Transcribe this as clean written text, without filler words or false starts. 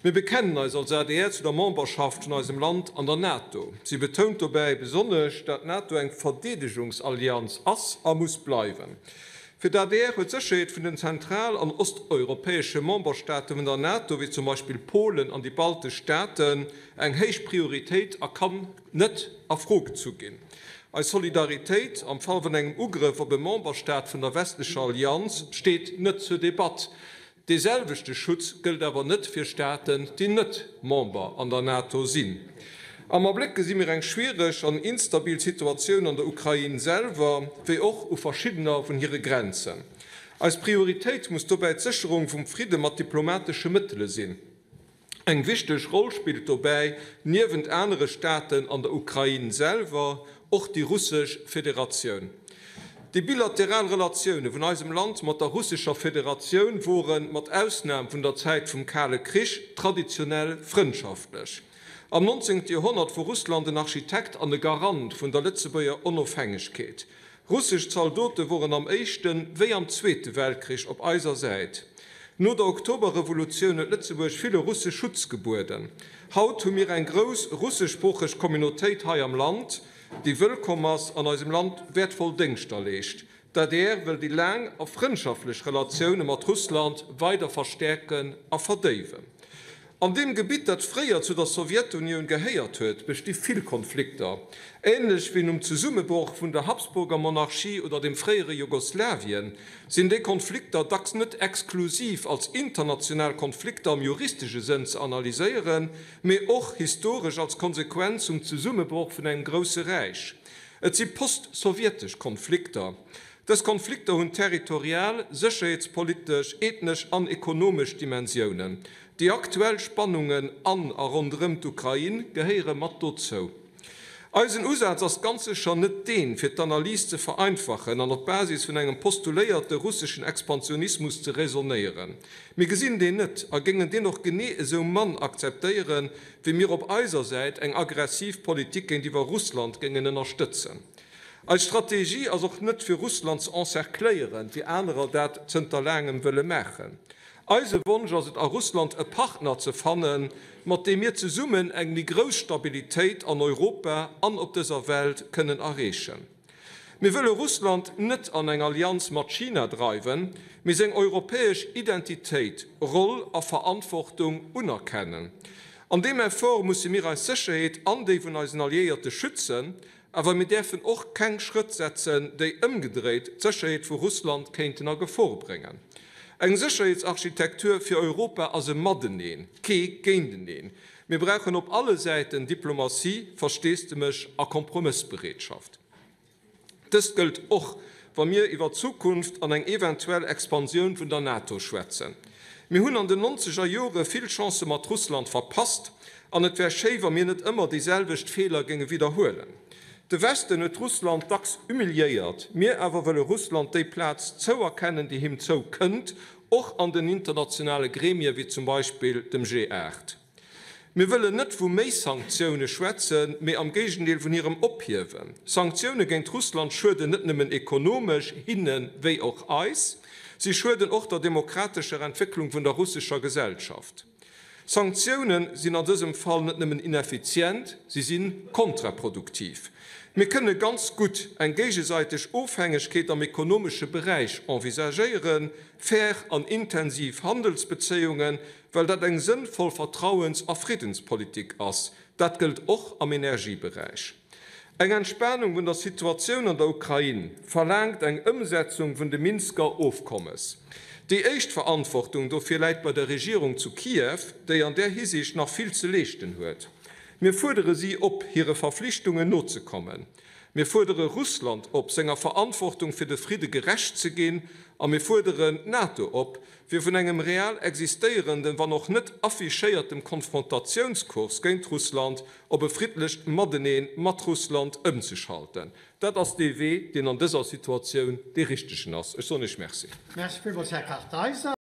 Mir bekennen eis als adr zu der Memberschaft vun eisem Land an der NATO. Si betount dobäi besonnesch, dat d'NATO eng Verdeedegungsallianz ass a muss bleiwen. Fir d'ADR huet d'Sécherheet vun den zentral an osteuropäesche Memberstaate vun der NATO, wéi zum Beispill Polen an déi baltesch Staaten, eng héich Prioritéit a kann net a Fro gezu ginn. Eis Solidaritéit am Fall vun engem Ugrëff op e Memberstaat vun der westlecher Allianz steet net zur Debatt. Dee selwechte Schutz gëllt awer net fir Staaten, déi net Member an der NATO sinn. Am Abléck gesi mir eng schwiereg an instabil Situatioun an der Ukrain selwer, wéi och u verschiddener vun hire Grenzen. Eis Prioritéit muss dobäi d'Sécherung vum Fridde mat diplomatesche Mëttele sinn. Eng wichteg Roll spillt dobäi, niewent anere Staaten an der Ukrain selwer, och déi Russesch Federatioun. Déi bilateral Relatioune vun eisem Land mat der Russescher Federatioun wore mat Ausnam vun der Zäit vum Kale Krich traditionell frëndschaftlech. Am 19. Joerhonnert wor Russland en Architekt an e Garant vun der Lëtzebuerger Onofhängegkeet. Russesch Zaldote woren am Éischten wéi am Zweete Weltkrich op eiser Säit. No der Oktoberrevolutioun huet Lëtzebuerg ville Russe Schutz gebueden. Haut hu mir eng grouss russeschsproocheg Communautéit hei am Land, déi wëllkomm ass an eisem Land wäertvoll Déngschter leescht. D'adr wëll déi laang a frëndschaftlech Relatioune mat Russland weider verstäerken a verdéiwen. An deem Gebitt, dat fréier zu der Sowjetunioun gehéiert huet, besti vill Konflikter. Änlech wéi nom Zesummebroch vun der Habsburger Monarchie oder dem fréiere Jugoslawien, sinn déi Konflikter dacks net exklusiv als international Konflikter am juristesche Sënn ze analyséieren, mee och historesch als Konsequenz vum Zesummebroch vun engem grousse Räich. Et si post-sowjetesch Konflikter. Dës Konflikter hunn territorial, sécherheetspolitesch, ethnesch an ekonomesch Dimensiounen. Déi aktuell Spannungen an a ronderëm d'Ukrain gehéiere mat dozou. Eisen Usaz ass ganz sécher net deen, fir d'Analys ze vereinfachen an op Basis vun engem postuléierte russeschen Expansionismus ze raisonnéieren. Mir gesinn deen net a géingen deen och genee esou mann akzeptéieren, wéi mir op eiser Säit eng aggressiv Politik géintiwwer Russland géingen ënnerstëtzen. Eis Strategie ass och net, fir Russland ze encercléieren, wéi anerer dat zënter laangem wëlle maachen. Eise Wonsch ass et a Russland e Partner ze fannen, mat deem mir zesummen eng méi grouss Stabilitéit an Europa an op dëser Welt kënnen erreechen. Mir wëlle Russland net an eng Allianz mat China dreiwen, mee seng europäesch Identitéit, Roll a Verantwortung unerkennen. An deem Effort musse mir eis Sécherheet an déi vun eisen Alliéierte schützen, Awer mir däerfen och keng Schrëtt setzen, déi ëmgedréit d'Sécherheet vu Russland kéinten a Gefor bréngen. Eng Sécherheetsarchitektur fir Europa ass e Mateneen, kee Géinteneen. Mir brauchen op alle Säiten Diplomatie, Versteesdemech a Kompromëssbereetschaft. Dëst gëllt och, wa mir iwwer d'Zukunft an eng eventuell Expansioun vun der NATO schwätzen. Mir hunn an den nonzeger Jore vill Chancë mat Russland verpasst an et wär schéi, wa mir net ëmmer déi selwecht Feeler géinge widderhuelen. De Westen huet Russland dacks humiliéiert, mir awer wëlle Russland déi Plaz zouerkennen, déi him zoukënnt, och an den internationale Gremie wéi zum Beispill dem G8. Mir wëllen net vu méi Sanktioune schwätzen, mee am Géigendeel vun hirem Ophiewen. Sanktioune géint Russland schueden net nëmmen ekonomesch hinne wéi och eis, si schueden och der demokratescher Entwécklung vun der russescher Gesellschaft. Sanktioune sinn an dësem Fall net nëmmen ineffizient, si si kontraproduktiv. Mir kënne ganz gutt eng géigesäiteg Ofhängegkeet am ekonomesche Beräich envisagéieren, fair an intensiv Handelsbezéiungen, Well dat eng sënnvoll Vertrauens a Friddenspolitik ass. Dat gëllt och am Energieberäich. Eng Entspanung vun der Situatioun an der Ukrain verlaangt eng Ëmsetzung vun de Minsker Ofkommes. Déi éischt Verantwortung dofir läit bei der Regierung zu Kiew, déi an där Hisiicht nach vill ze leeschten huet. Mir fuerdere si op, hire Verflichtungen nozekommen. Mir fuerdere Russland op, senger Verantwortung fir de Fridde gerecht ze ginn a mir fuerderen d'NATO op, fir vun engem real existéierenden, wann och net affichéiertem Konfrontatiounskurs géint Russland op e friddlecht Matenee mat Russland ëmzeschalten. Dat ass dee Wee, deen an dëser Situatioun dee richtegen ass. Ech soen Iech Merci. Merci villmools, Här Kartheiser.